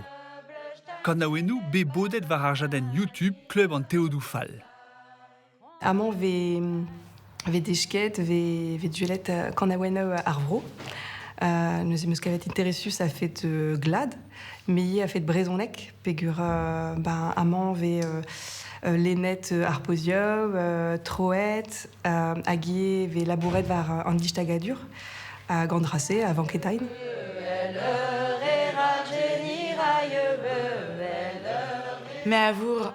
Kanaouennoù bet bodet war ar jadenn YouTube Klub an Teodoù Fall. Amañ vez desket, vez duellet kanaouennoù ar vro. Neuze 'm eus kavet interesus a-fet glad, me ivez a-fet brezhoneg, peogwir ben, amañ vez lennet ar pozioù, troet, hag ivez vez labouret war an distagadur hag an dra-se a vanketain. Me a vour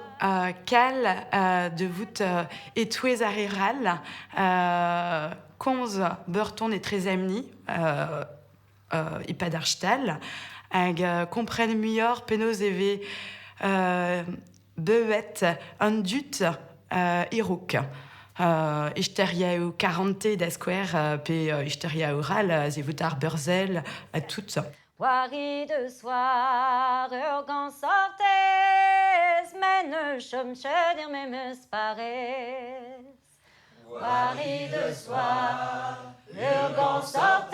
kal de vout e-touez ar re all, komz beurton etrezemni e-pad ar stal, hag kompren muioc'h penaos e vez beuet an dud e-raok. Isteriaoù karante da skouer pe isteriaoù ral, ze vout ar beurzel ha tout. Wari de soir ur gansortez Men ne chom chet er memes parez Wari de soir ur gansortez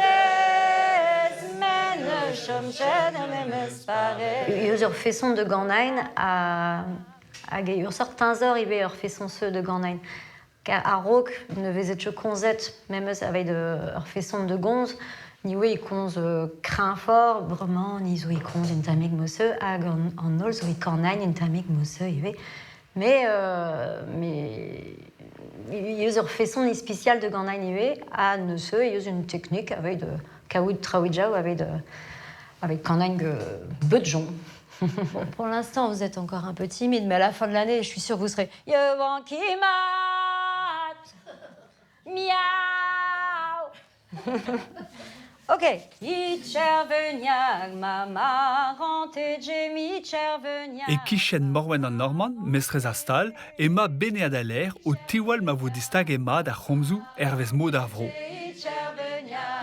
Men ne chom chet er memes parez Eus ur feson de ganain a hag e ur sort teñzor ivez ur feson se de ganain. Kar a-raok ne vezet ket komzet memes aveit ur feson de gomz, ni oe e komz kreñfort, bremañ ni zo e komz un tammig mod-se hag an, an holl zo e kornain un tammig mod-se ivez. Mais, mais eus ur feson ispisial de ganain ivez ha neuze eus un teknik aveit kaout traoù aveit avec kanain beudjon. Bon, pour l'instant, vous êtes encore un peu timide, mais à la fin de l'année, je suis sûre que vous serez Yoankimat Miaou. Ok. E-kichen Morwenn an Normand, mestrez ar stal, emañ Benead Allaire o tiwall ma vo distaget mat ar c'homzoù hervez mod ar vro.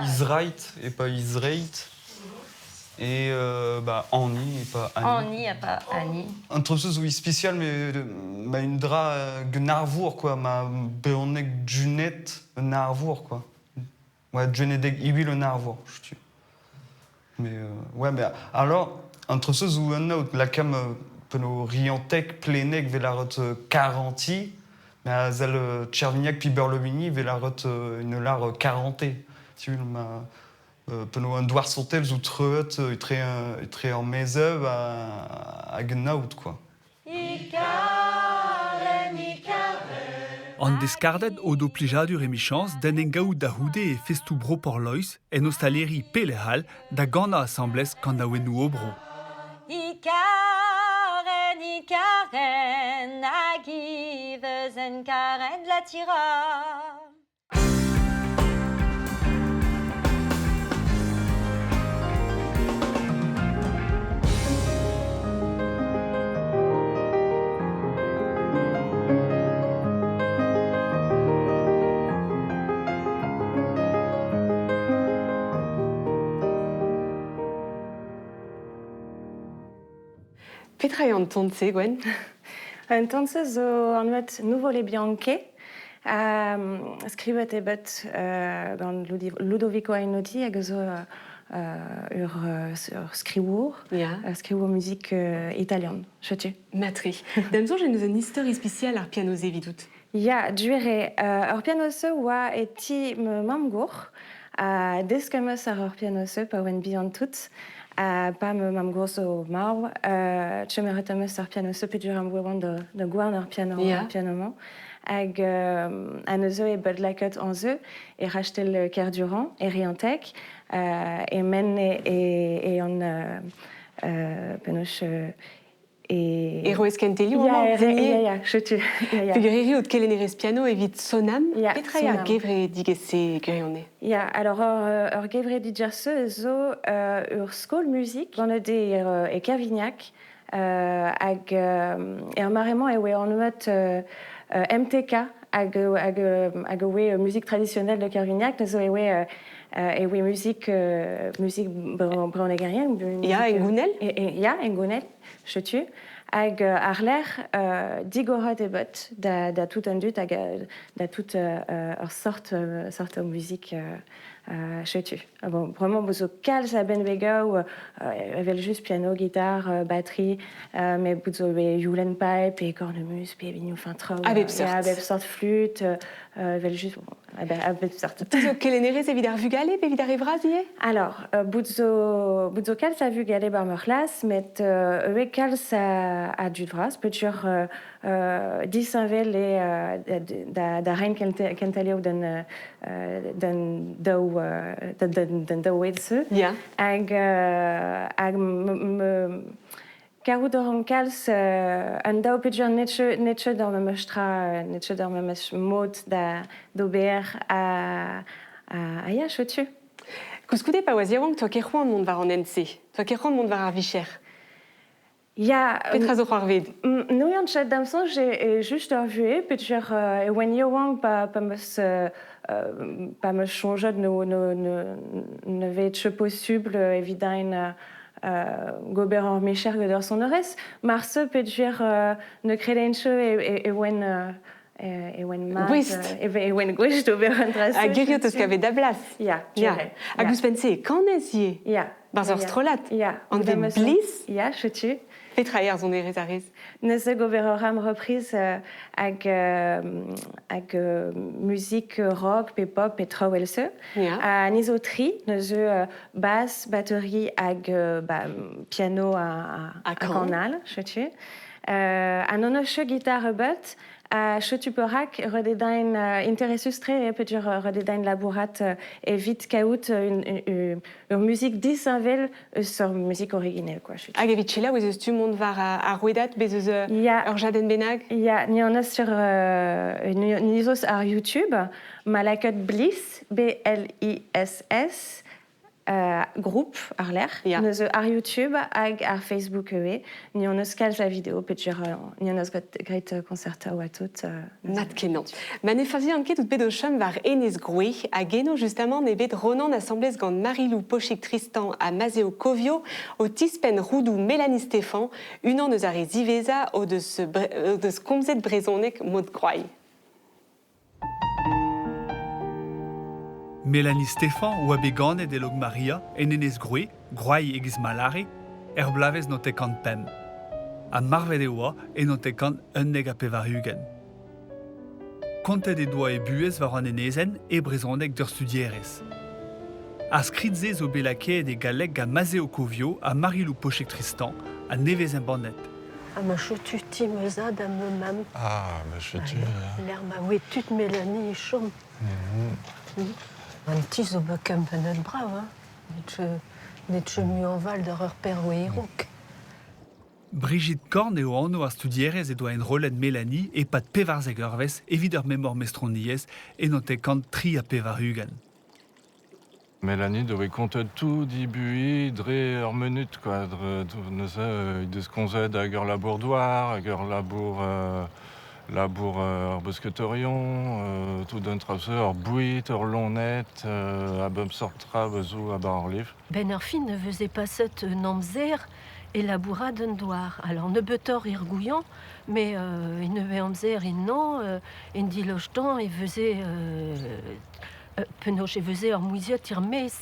Israit et pas Israit. Et bah, Annie et pas Annie. Annie et pas Annie. Un truc zo ispisial mais ma un dra un arvour quoi, ma beonek junet un arvour quoi. Ouais, junedeg ibil un arvour, je tu. Mais ouais, mais alors un truc zo un autre la cam peno riantek plenek velarot 40 mais a zel Tchervignac puis Berlemini velarot une lar 40. Tu ma Peno un douar sontel zo treuet etre, etre ar mezev hag un aod, quoi. An deskarded o do plijadur emichañs d'en em gaout da c'houde e festoù bro Porlois en ostaleri Pelehal da ganañ asambles kanaouennoù o bro. Ikaren, ikaren, hag ivez en karen la tira. Petra eo an ton-se, Gwen? An ton-se zo anvet Nuvole Bianche. Skrivet eo bet gant Ludovico Einaudi hag zo ur, ur skrivour, skrivour muzik italian, setu. Matri. Da'm soñj en deus un istor ispisial ar piano-se evidout. Ya, gwir eo. Ur piano-se oa e ti ma mamm-gozh. Desk am eus ar ur piano-se pa oan bihan tout. Pa ma mamm-gozh zo marv, kemeret am eus ar piano-se peogwir am boa oan da gouarn ar piano, ar piano-mañ. Hag ha neuze eo bet lakaet an-se e rachtel Kerdurant, e Rianteg, e-men e an penaos e... E roez kentelioù amañ, Ya, ya, setu. Ya, ya. Peogwir eo out kelennerez piano evit Sonam, petra eo ar gevredigezh-se gwirionez? Ya, alors ur gevredigezh-se zo ur skol muzik ganet eo e Kervignac hag er mare-mañ e oe anvet MTK hag hag hag oe musique traditionnelle de Kervignac neuze e oe e oe musique musique brezhonegerien. Ya, hengounel? Ya, hengounel, setu. Hag ar-lerc'h digoret eo bet da, da tout an dud hag da tout ur sort sort muzik setu. Ah bon, bremañ zo kalz a benvegoù evel-just piano, gitar, batterie, met bout zo bet youlenn pipe pe cornemuse pe binioù fin traoù. A bep seurt. A bep seurt flûte, evel-just, a bep seurt. Te zo kelennerez evit ar vugale pe evit ar re vras ivez? Alors, bout zo kalz a vugale bar ma c'hlas, met eo kalz a dud vras, peogwir disheñvel eo da, da reiñ kentelioù d'an d'an daou d'an daou oad-se. Hag hag karout a ran kalz an daou peogwir n'eo ket ar memes tra, n'eo ket ar memes mod da d'ober ha ha ya, setu. Koulskoude pa oas yaouank, 'toa ket c'hoant mont war an hent-se, 'toa ket c'hoant mont war ar vicher. Ya... Petra zo c'hoarvet? N'ouian ket da'm soñj eo just ur vuhez peogwir e oan yaouank pa pa 'm eus pa 'm eus soñjet no no ne vez ket posubl evit din gober ur micher gant ur sonerezh. Marse peogwir ne kreden ket e oan e oan mat Gouest. E oan gouest d'ober un dra-se. Ha gerioù 'teus kavet da blas. Ya, Ya. Hag ouzhpenn-se e kanez ivez. Ya. Barzh ur strollad. Ya. Anvet Bliss. Ya, setu. Petra eo ar sonerezh a rez? Neuze gober ur ram reprise hag hag muzik rock pe pop pe traoù evel-se. Ha ni zo tri, neuze basse, batterie hag bah, piano ha kanal, setu. Ha non eus gitar ebet, ha setu perak ret eo din interesus-tre eo peogwir ret eo din labourat evit kaout ur muzik disheñvel eus ur muzik originel quoi. Hag evit selaou ez eus tu mont war ar rouedad, bez eus ur jadenn bennak? Ya, ni an eus sur ni zo ar YouTube, ma lakaet Bliss, B-L-I-S-S, group ar-lerc'h. Ya. Neuze ar YouTube hag ar Facebook ivez. Ni hon eus kalz a video peogwir ni hon eus graet konsertaoù ha tout. Mat-kenañ. Ma ne fazian ket out bet o chom war Enez Groe, hag eno justamant eo bet Ronan asambles gant Marilou Pochig-Tristan ha Mazeo Kovio o tispenn roudoù Mélanie Stéphan, unan eus ar re ziwezhañ o deus, o deus komzet brezhoneg mod Groay. Mélanie Stéphan oa bet ganet e Lokmaria, en Enez Groe, Groay e-giz ma lâre, er bloavezh 95. Ha marvet e oa e 1991. Kontet he doa he buhez war an enezenn e brezhoneg d'ur studierez. Ar skrid-se zo bet lakaet e galleg gant Mazeo Kovio ha Marilou Pochek-Tristan ha nevez embannet. Ha ma chetu ti ma zad ha ma mamm. Ah, ma chetu, ya. Lec'h ma oe tud Mélanie e chom. An ti zo bet kempennet brav, hein. Net ket mui añval d'ar ur perv e-raok. Brigitte Korn eo anv ar studierez he doa enrollet Mélanie e-pad 14 eurvezh evit ur memor mestroniezh e 1983. Mélanie devait kontet tout dibuiñ dre ur munut quoi. Dre, neuze he deus komzet hag ur labour-douar, hag ur labour labour ur besketeurion, tout un traoù-se, ur boued, ur loened, a bep sort tra zo a-bar ar levr. Ben ar fin ne veze paset un amzer e labourat un douar. Alors nebeutoc'h er gouiañ, mais e nevez amzer ennañ, en dilojtañ e veze Penaos e veze ur mouezhiad er-maez.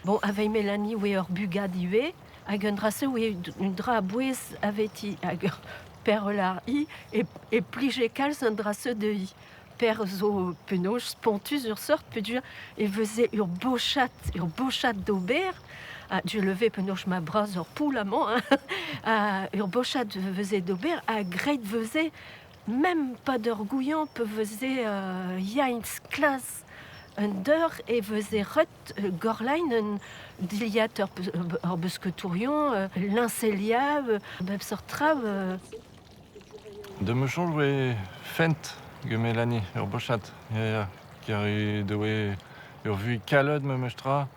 Bon, aveit Mélanie oe ur bugad ivez, hag un dra-se oe un dra a-bouez aveti hag ur perl i e plije kalz an dra-se dezhi. Per zo penaos spontus ur seurt peogwir e veze ur bochad, ur bochad d'ober. Ha du lever penaos ma bras ur poull amañ, hein. Ha ur bochad veze d'ober ha graet veze Mem pas d'ur gouiañ pe veze yaint sklas un deur e veze reut gorlain un dilhad ur besketourion, liñselia, bep seurt tra. De me soñj oe fent get Mélanie, ur bochad. Ya, ya, kar he doe ur vuhez kalet memes tra.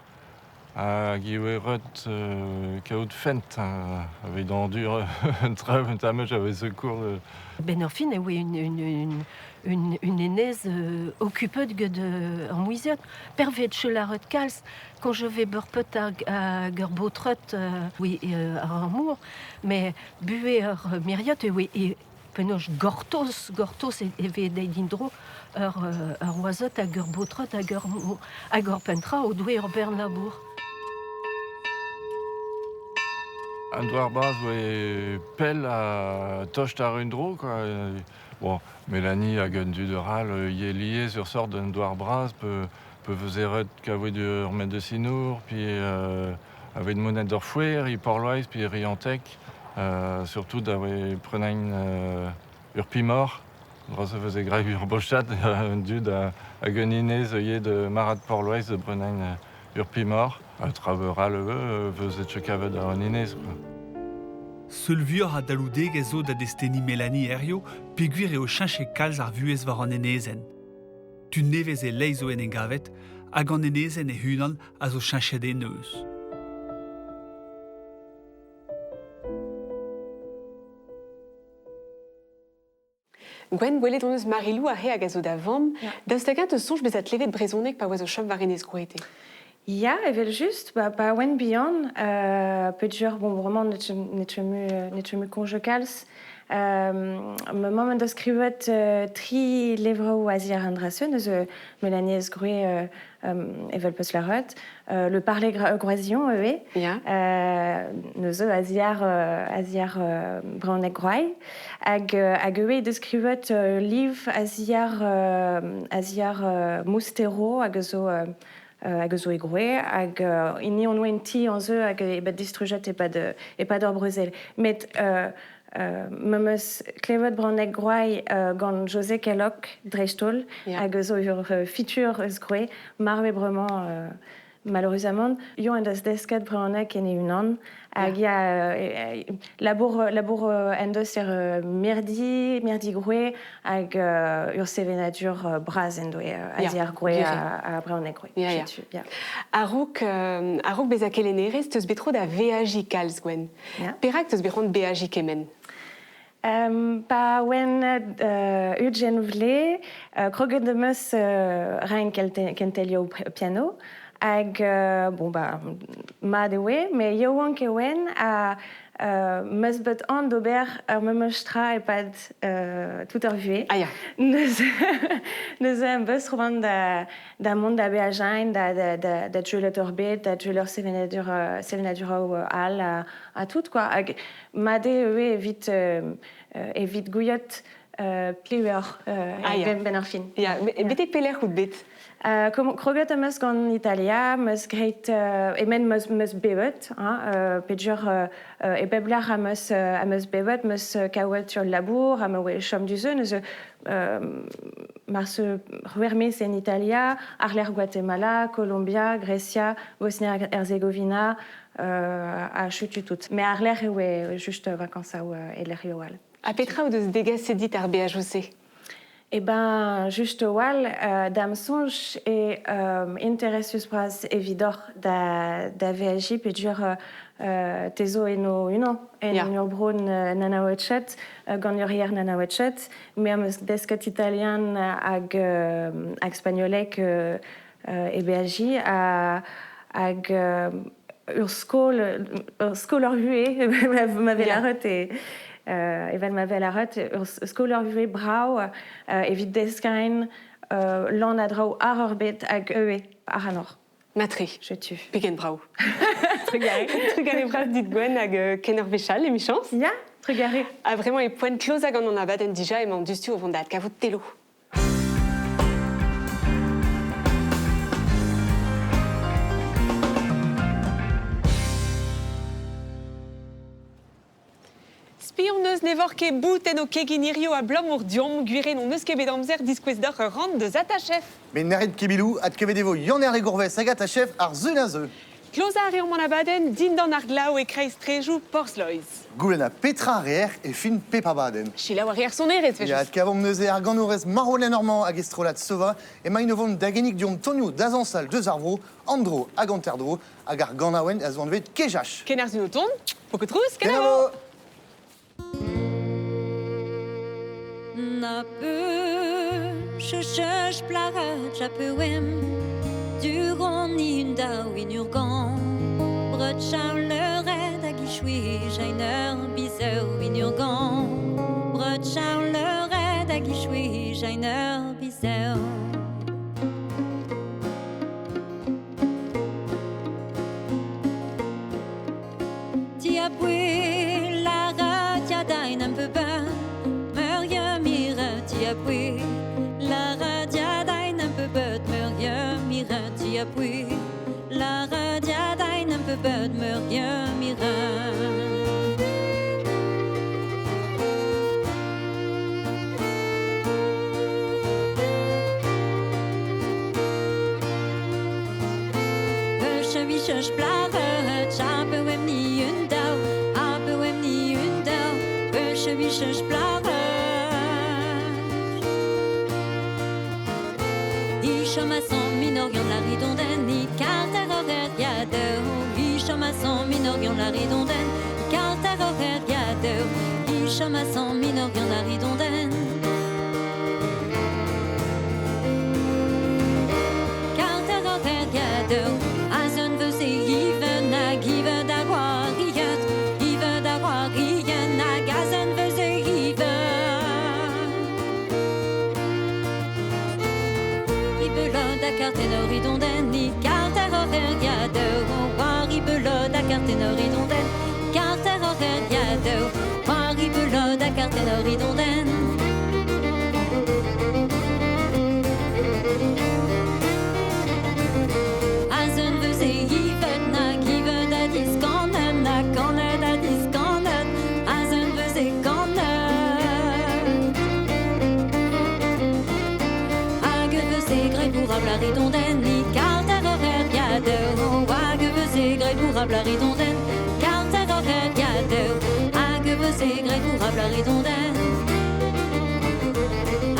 Hag ivez ret kaout fent evit andur un traoù un tamm j'avais secours. Ben ur fin e oe une, une, une, une enez occupet get ur mouiziad. Pervet chelaret kalz quand je vais beurpet hag ur baotred oui ar amour, mais buhe ur miriad e oe e penaos gortoz, gortoz e vez deit din-dro ur, ur wazed hag ur baotred hag ur, hag ur pentra o doe ur bern labour. An douar bras voe pell ha tost àr un dro quoi. Bon, Mélanie hag un dud all ivez lies ur sort d'un douar bras pe pe veze ret kaout ur medesinour puis aveit monet d'ur foer e Porloeiz puis e Rianteg surtout da voe prenañ ur pimor. Dra-se veze graet ur bochad un dud hag un enez ivez de marc'had Porloeiz da brenañ ur pimor. Ha traoù all ivez veze kavet ar un enez. Quoi. Seul vuioc'h a dalvoudegezh zo da destenniñ Mélanie Herriot peogwir eo cheñchet kalz ar vuhez war an enezenn. Tud nevez e-leizh zo en em gavet hag an enezenn he-unan a zo cheñchet he neuz. Gwen, gwelet hon eus Marilou aze hag a zo da vamm. Daoust hag-eñ 'teus soñj bezañ klevet brezhoneg pa oas o chom war Enez Groete? Ya, evel-just, ba pa oan bihan, peogwir bon bremañ ne teu mui koñjo kalz. Ma mamm en deus skrivet tri levroù a-ziàr an dra-se, neuze Mélanie Esgroué evel peus lâret, Le parler groazillon ivez, neuze a-ziàr brezhoneg Groailh, hag hag ivez deus skrivet liv a-ziàr Moustero hag a zo hag a zo e Groe, hag hini on oa en ti an zeu hag eo bet distrujet e-pad ur brezel. Met ma 'meus klevet brezhoneg Groailh gant José Kellock dreist-holl, hag a zo ur fitur eus Groe, marv eo bremañ malheureusement. Eo en deus desket brezhoneg en e-unan. Hag ya, labour en deus er mirdi Groe hag ur sevenadur bras en doe a-ziàr Groe ha brezhoneg Groe. Setu, ya. A-raok bezañ kelennerez, 'teus bet tro da veajiñ kalz, Gwenn. Perak 'teus bet c'hoant beajiñ kement? Pa oan ugent vloaz, kroget em eus reiñ kentelioù piano. Hag bon bah mat e oe, met yaouank e oan ha 'm eus bet aon d'ober ur memes tra e-pad tout ar vuhez. Ah ya. Neuze em beus c'hoant da mont da beajañ, da gwelet ur bed, da gwelet ur sevenadur all ha tout quoi. Hag mat eo ivez evit gouiet pliv eo benn ar fin. Ya, betek pelec'h out bet? Kroget am eus gant Italia, 'm eus graet e-men 'm eus bevet, hein, peogwir e bep lec'h am eus bevet, 'm eus kaouet ul labour, ha ma oa chom du-se, neuze marse c'hwec'h miz en Italia, àr-lerc'h Guatemala, Kolombia, Grecia, Bosnia-Herzegovina, ha setu tout. Mais àr-lerc'h e oa just vakañsoù e lec'hioù all. Ha petra o deus degaset dit ar beajoù-se? Eh ben, just a-walc'h, da'm soñj eo interesus-bras evidoc'h da veajiñ peogwir te zo eno unan, en ur bro n'anaouet gant ur yer n'anaouet. Me am eus desket italian hag hag spagnoleg e beajiñ hag ur skol ur skol ur vuhez ma vez lâret evel ma vez lâret ur skol ur vuhez brav evit deskiñ lan a draoù àr ur bed hag ivez ac'hanoc'h. Matre. Setu. Pegen brav. Trugarez. Trugarez bras dit Gwenn hag ken ur wech all emichañs. Ya, trugarez. Ha vraiment e poent klozañ gant an abadenn dija emañ diouzhtu o vont da adkavout Telo. Spi hon eus ne vor ket bout en ho kegin hirio abalamour deomp gwir eo n'hon eus ket bet amzer diskouez deoc'h ur rann deus Attachef. Met narit ket Bilou, adkevet e vo Yann-Herle Gourves hag Attachef ar sun a zeu. Klozañ a reomp an abadenn dindan ar glav e-kreiz strejoù Porzh-Loeiz. Goulenn petra a reer e fin pep abadenn. Selaou a reer sonerezh, Ya, adkavomp neuze ar ganourez Marwan Normand hag e strollad Sova. Emaint o vont da ginnig deomp tonioù da zañsal deus ar vro, an dro hag hanter-dro, hag ar ganaouenn a zo anvet Kejach. Kenerzh o tont, Pokotrouz, kenavo! Na peu plaret japeuem Durant un daou in urgan Breut charleret hag ichoué jain ur bizeu in urgan Breut charleret hag ichoué jain ur bizeu Ti a boué la ratia dain un peu bas Meur mire ti a boué la radia dain un peu bet meur mire ti a boué la radia dain un peu bet meur mire Cherche plare, chape wem ni un dao, ape wem ni un dao, cherche plare. Ichomason minorion la ridonden, ni carter horaire yadeu. Ichomason minorion la ridonden, carter horaire yadeu. Ichomason minorion la ridonden. belot a karten ridonden, ni karter ur erdiadeu, c'hoari belot a karten ridonden, karter ur erdiadeu, c'hoari belot a karten ridonden. Azen veuze ivet nag ivet a diskanet, na kanet a diskanet, azen veuze kanet. Hag veuze graet bourrabl ar ridonden, ni karter ur erdiadeu, hag veuze graet bourrabl ar ridonden, karter ur erdiadeu, hag veuze graet bourrabl ar ridonden.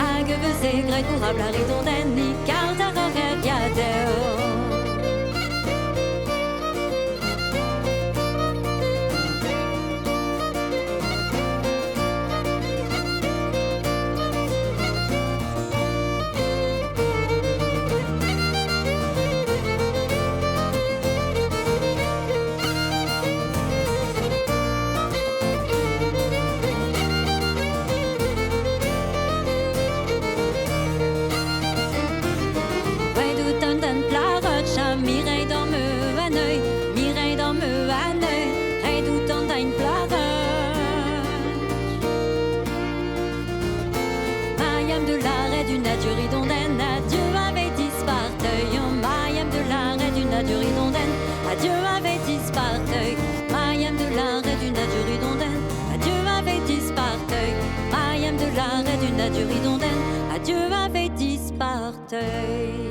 Hag veuze graet bourrabl ar ridonden, ni karter ur erdiadeu. Adieu avec disparteuil, Mayam de l'arrêt du naduridondaine. Adieu avec disparteuil, Mayam de l'arrêt du naduridondaine. Adieu avec disparteuil.